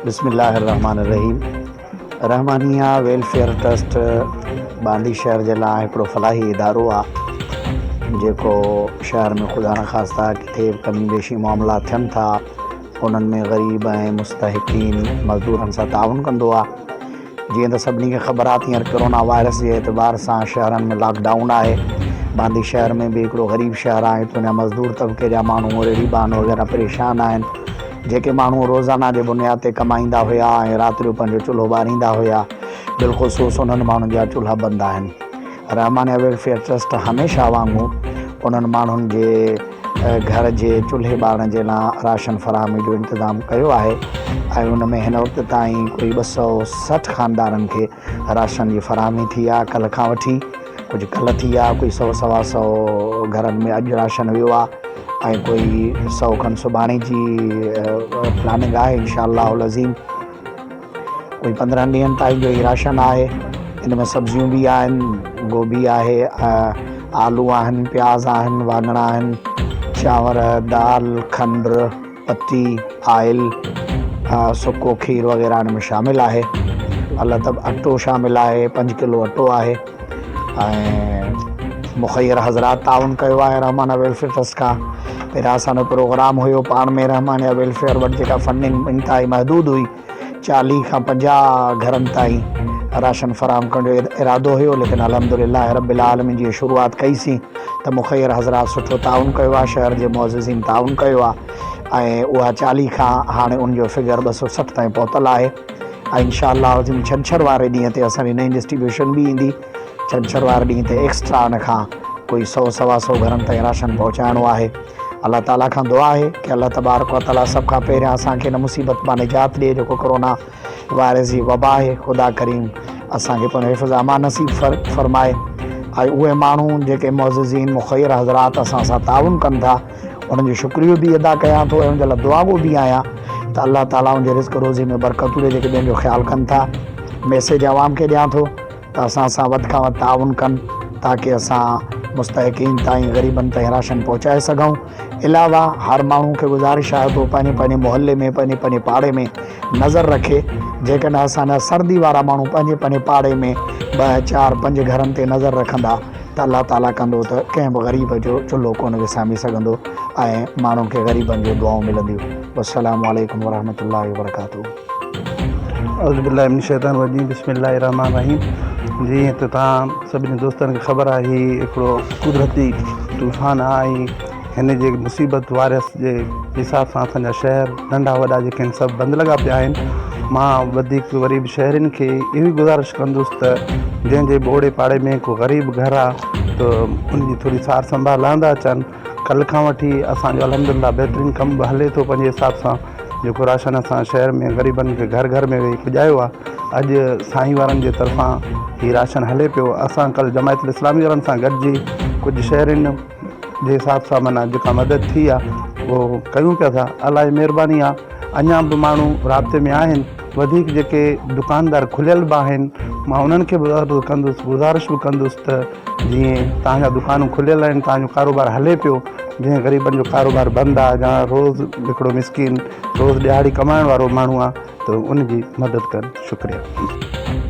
بسم الله الرحمٰن الرحيم رحمانيه ويلفيئر ٽرسٽ ٻانڌي شهر جي لاء هڪڙو فلاحي ادارو آ جيڪو شهر ۾ خدا نخواسته ڪٿي به ڪمي بيشي معاملا ٿين ٿا انهن ۾ غريب ۽ مستحقين مزدورن سان تعاون ڪندو آ جيئن ته سڀني کي خبر آهي ته هينئر ڪرونا وائرس جي اعتبار سان شهرن ۾ لاڪ ڊائون آهي. باندي شهر ۾ به هڪڙو غريب شهر آهي اتان جا مزدور طبقي جا ماڻهو ريڙهي بان وغيره پريشان آهن جيڪي ماڻهو روزانه جي بنياد تي ڪمائيندا هيا ۽ رات جو پنهنجو چلهو ٻاريندا هيا بالخصوص انهن ماڻهن جا چلها بند آهن. رحمانيه ويلفيئر ٽرسٽ هميشه وانگون انهن ماڻهن جي گهر جي چلهي ٻارڻ جي لا راشن فراهمي جو انتظام ڪيو آهي ۽ ان ۾ هن وقت تائين ڪوئي 260 خاندانن کي راشن جي فراهمي ٿي آهي ڪلهه کان وٺي ڪجهه ڪلهه ٿي آهي ڪوئي سو سوا سو گهرن ۾ اڄ راشن ويو آهي ۽ ڪوئي سو کن سڀاڻي جي پلاننگ آهي انشاء الله العظيم ڪوئي 15 ڏينهن تائين جو هي راشن آهي ان ۾ سبزيون به آهن گوبي آهي آلو آهن پياز آهن واڱڻ آهن چانور دال کنڊ پتي آئل سڪو کير وغيره ان ۾ شامل آهي الله تب اٽو شامل آهي 5 ڪلو اٽو آهي ۽ مخير حضرات تعاون ڪيو آهي رحمانه ويلفيئر ٽرسٽ کان پهريان اسان جو پروگرام هيو پاڻ ۾ رحمانيه ويلفيئر وٽ جيڪا فنڊنگ انتهائي محدود هئي 40 کان 50 گهرن تائين راشن فراهم ڪرڻ جو ارادو هيو ليڪن الحمد لله رب العالمين جي شروعات ڪئي سين ته مخير حضرات سٺو تعاون ڪيو آهي شهر جي معززين تعاون ڪيو آهي ۽ اها 40 کان هاڻي ان جو فگر 260 تائين پهتل آهي ۽ انشاء الله العظيم ڇنڇر واري ڏينهن تي اسان جي نئين ڊسٽريبيوشن به ايندي ڇنڇر واري ڏينهن تي ايڪسٽرا ان کان ڪوئي سو سوا سو گهرن تائين راشن پهچائڻو آهي الله تعالي کان دعا آهي ڪي الله تبارڪ و تعالي سڀ کان پهريان اسان کي ان مصيبت مان نجات ڏي جيڪو ڪرونا وائرس جي وبا آهي خدا ڪريم اسان کي پنهنجو حفظ امان نصيب فرمائي ۽ اهي ماڻهو جيڪي معززين مخير حضرات اسان سان تعاون ڪن ٿا انهن جو شڪريو به ادا ڪيان ٿو ۽ ان جي لاء دعاگو به آهيان ته الله تعالي ان جي رزق روزي ۾ برڪتون ڏي جيڪي ٻين جو خيال ڪن ٿا. ميسيج عوام کي ڏيان ٿو ته اسان سان وڌ کان وڌ تعاون ڪن تاڪه اسان مستحقين تائين غريبن تائين راشن پهچائي سگهون. علاوه هر ماڻهو کي گذارش آهي ته هو پنهنجي پنهنجي محلي ۾ پنهنجي پنهنجي پاڙي ۾ نظر رکي جيڪڏهن اسان جا سردي وارا ماڻهو پنهنجي پنهنجي پاڙي ۾ ٻه چار پنج گهرن تي نظر رکندا ته الله تعاليٰ ڪندو ته ڪنهن به غريب جو چلهو ڪونه وسامي سگهندو ۽ ماڻهن کي غريبن جون دعائون ملنديون والسلام عليڪم ورحمة الله وبرڪاته. اعوذ بالله من الشيطان الرجيم بسم الله الرحمن الرحيم جيئن ته توهان سڀني دوستن کي خبر آهي هي هڪڙو قدرتي طوفان آهي ۽ هن جي مصيبت وائرس جي حساب سان اسان جا شهر ننڍا وڏا جيڪي آهن سڀ بند لڳا پيا آهن مان وڌيڪ وري به شهرين کي اهو ئي گذارش ڪندس ته جنهن جي به اوڙي پاڙي ۾ ڪو غريب گهر آ ته ان جي ٿوري سار سنڀال لهندا اچن ڪلهه کان وٺي اسان جو الحمد لله بهترين ڪم به هلي ٿو پنهنجي حساب سان جيڪو راشن اسان شهر ۾ غريبن کي گهر گهر ۾ ويهي پڄايو آ اڄ سائين وارن جي طرفان هي راشن هلي پيو اسان ڪلهه جماعت الاسلامي وارن سان گڏجي ڪجهه شهرين جي حساب سان معنيٰ جيڪا مدد ٿي آ اهو ڪيون پيا ٿا الله جي مهرباني آ اڃا به ماڻهو رابطي ۾ آهن وڌيڪ جيڪي دڪاندار کليل به آهن مان انهن کي به عرض ڪندس گذارش به ڪندس ته جيئن توهان جا دڪانون کليل آهن توهان جو ڪاروبار هلي پيو جنهن غريبن جو ڪاروبار بند آ يا روز هڪڙو مسڪين روز ڏهاڙي ڪمائڻ وارو ماڻهو آ ته ان جي مدد ڪن شڪريا.